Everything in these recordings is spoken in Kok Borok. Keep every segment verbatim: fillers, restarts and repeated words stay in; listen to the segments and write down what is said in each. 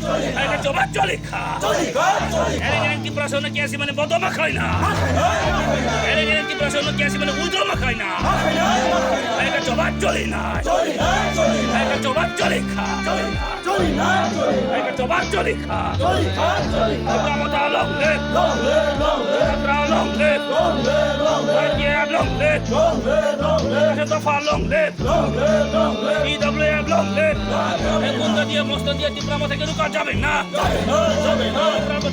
Hai ka choba choli kha. Ere ere Tiprasa no kiasi mane bodo ma khaina. Ere ere Tiprasa no kiasi mane udo ma khaina. Hai ka choba choli na. Hai ka choba choli kha. Hai ka choba choli kha. Tipra Motha long live. Tipra long live. Y T F long live. Dopha long live. T W F long live. Gunda dia, mostan dia, Tipra Motha ke ruka jabe na.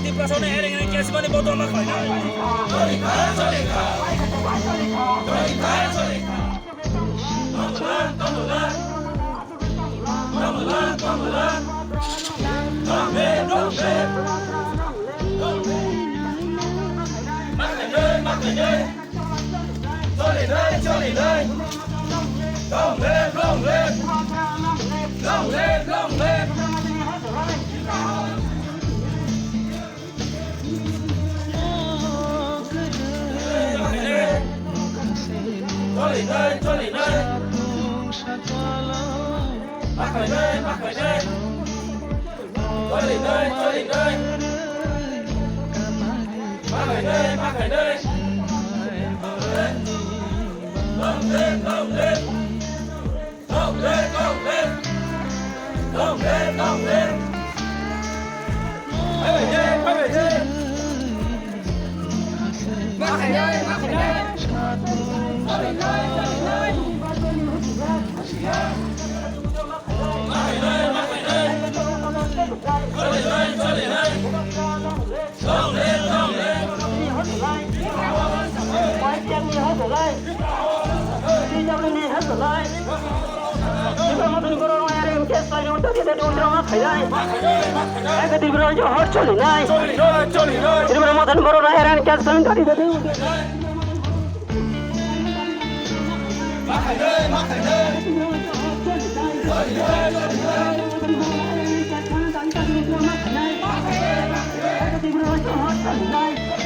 Tiprasa no ere ere kiasi mane bodo ma khaina.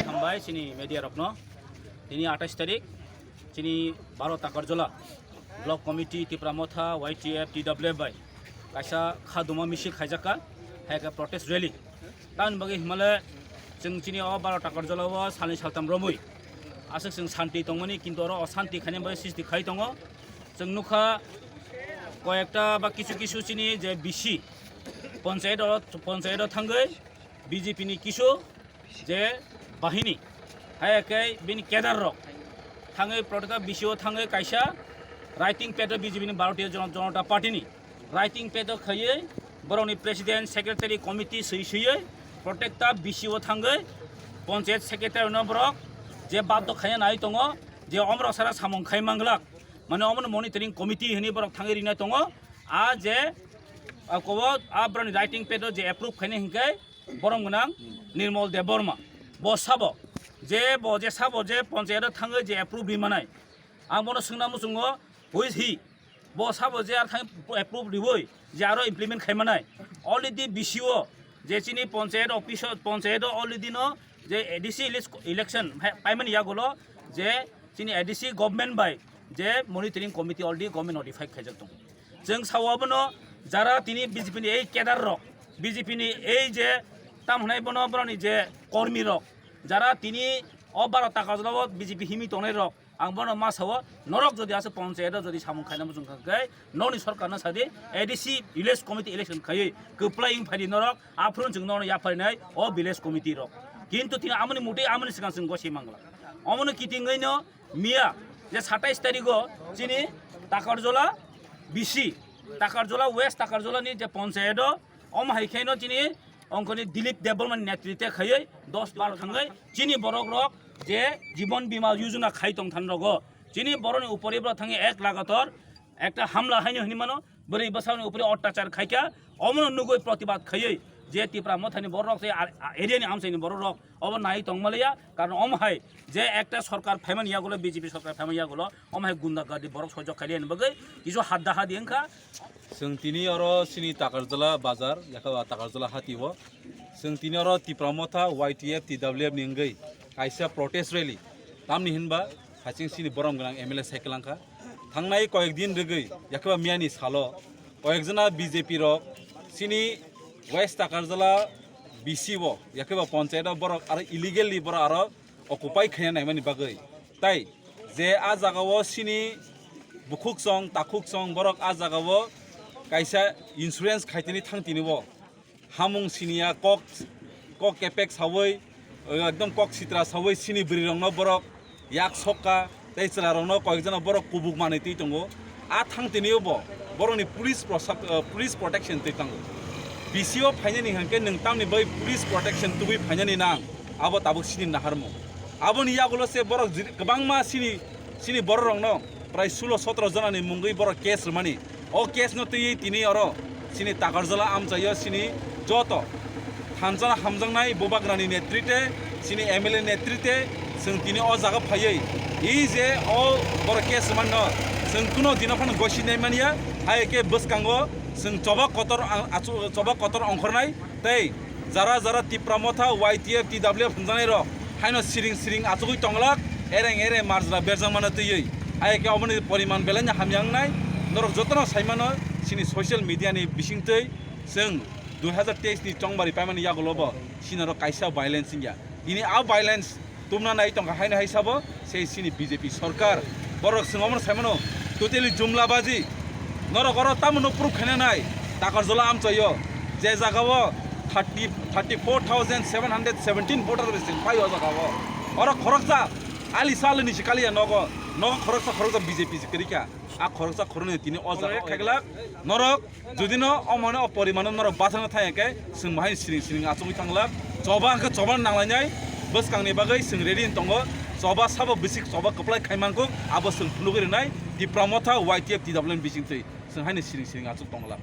Hambai chini media rokno. Tini atais tarik chini baro Takarjala Block Committee, Tipra Motha, Y T F, T W F bai kaisa khaduma misil khaijakha, hai khe protest rally. Tamoni bagwi himale chwng chini o baro Takarjala o salni saltam romwi aswk chwng santi tongmani, kintu oro osanti khaina bai sisti khai tongo. Chwng nukha koyekta ba kisu kisu chini je B C ponchayat o, ponchayat o thangwi B J P ni kisu je bahini, hai khe bini kedar rok thangwi protesta B C O thangwi kaisa writing pad o B J P ni Bharatiya Jan-, Janata Party ni writing pad o khaiwi borokni president, secretary, committee swi swiwi protesta B C O thangwi panchayat secretary no borok je baddo khaina nai tongo je omrok sara samung khai manglak, mane omono monitoring committee hinwi borok thangwi rinai tongo. A je a kobo a borokni writing pad o je approve khaina hinkhe borom gwnang Nirmal Debbarma. Bo sabo je, bo je sabo je ponchayat o thangwi je approve ri manai. Ang bono swngna muchungo, who is he? Bo sabo je ar thang approve riwi je aro implement khai manai. Already B C O je chini ponchayat office o, ponchayat o already no je A D C ele-, election hai paimani yagulo je chini A D C government bai je monitoring committee already government notified khaijak tongo. Chwng sao abono jara tini B J P ni ei cadre rok, B J P ni ei je tam hwnai bono boroni je kormi rok, jara tini o baro Takarjala o B J P himwi tongnai rok, ang bono ma sao, norok jodi aswk ponchayat o jodi samung khaina muchung kha khe nokni sorkar no sadi A D C village committee election khaiwi kwplai wng phaidi norok, aphuru chwng norok yapharinai o village committee rok. Kintu tini amoni mutwi amoni swkang chwng gosai mangla. Omono kitingwi no miya je satais tarigo chini Takarjala B C, Takarjala West, Takarjala ni je ponchayat o, omo hai khe no chini ongkoni Dilip Debbarma ni netritwe khaiwi dos baro thangwi chini borok rok je Jibon Bima Yojana khai tong than rogo chini borok ni upori borok thangwi ek lagator ekta hamla haino hinwi mano, bwrwi bwsakni upori ottachar khaikha, omono nugwi protibad khaiwi je Tipra Mothani borok rok tei a-, a-, area ni amchaini borok rok obo nai tongmaliya, karon omo hai je ekta sorkar phaimani yagulo, B J P sorkar phaimani yagulo, omo hai gunda gardi borok sojok khailiyani bagwi kisu hadda hadi wngkha. Chwng tini oro chini Takarjala bazar, yakha Takarjala hati o. Chwng tini oro Tipra Motha, Y T F, T W F ni wngwi kaisa protest rally. Tamni hinba haching chini borom gwnang M L A cycle wngkha. Thangnai koyek din rwgwi, yakha miyani salo koyek jona B J P rok chini West Takarjala B C o, yakhe ba panchayat o borok aro illegally borok aro occupy khaina naimani bagwi. Tai je a jaga o sini bukhuk chwng, takhuk chwng borok a jaga o kaisa insurance khaitini thangtini o. Hamung siniya kok, kok kepek sawi, ekdom kok sitra sawi sini bwrwi rokno borok yak sokka tei chwla rokno koyekjano borok kubuk manwi twi tongo. A thang tini bo borokni police prosa-, eh, police protection twi tongo. B C o phainani hwnkhe nwng tamni bai police protection tubui phainani nang, abo tabuk sini naharmung. Aboni yagulo se borok jiri-, kwbangma sini, sini borok rokno prai sulo sotro jonani mungwi borok case rwmani. O case no twiwi tini oro sini Takarjala amchaio sini joto thansa hamjaknai bubagrani netrite, sini M L A netrite, chwng tini o jaga phaiwi i je o borok case manno chwng kuno dino phano gosi nai manya, hai khe bwskango chwng choba kotor ang-, achu-, choba kotor ongkhornai tei jara jara Tipra Motha, Y T F, T W F hwnjaknai rok haino siring siring achugwi tonglak, ereng ereng marjra berjak mano twiwi. Hai khe oboni poriman belai no hamya wngnai. Norok jotono sai mano sini social media ni bisingtwi chwng dui hazar teis ni chongbari paimani yagulo bo sini oro kaisa violence wngya. Tini a violence tumna nai tongkha haino hai sabo se sini B J P sorkar. Borok chwng omono sai mano totally jumla baji. Norok oro tamo no proof khaina nai Takarjala amchaio je jaga o thirty, thirty four thousand seven hundred seventeen voter base chwng pai o jaga o. Oro khoroksa ali sal ni sikali ya nogo, nogo khoroksa khoroksa B J P si kwrwi kha. A khoroksa khoroknwi tini o jaga o khaglak norok jodi no omo no o porimano norok bathang thai khe chwng bahai siring siring achugwi thanglak. Choba khe choba nanglainai bwskang ni bagwi chwng ready tongo. Choba sabo bisik choba kwplai khai mankuk abo chwng phunugwi rwnai Tipra Motha Y T F T W N bising twi chwng haino siring siring achuk tonglak.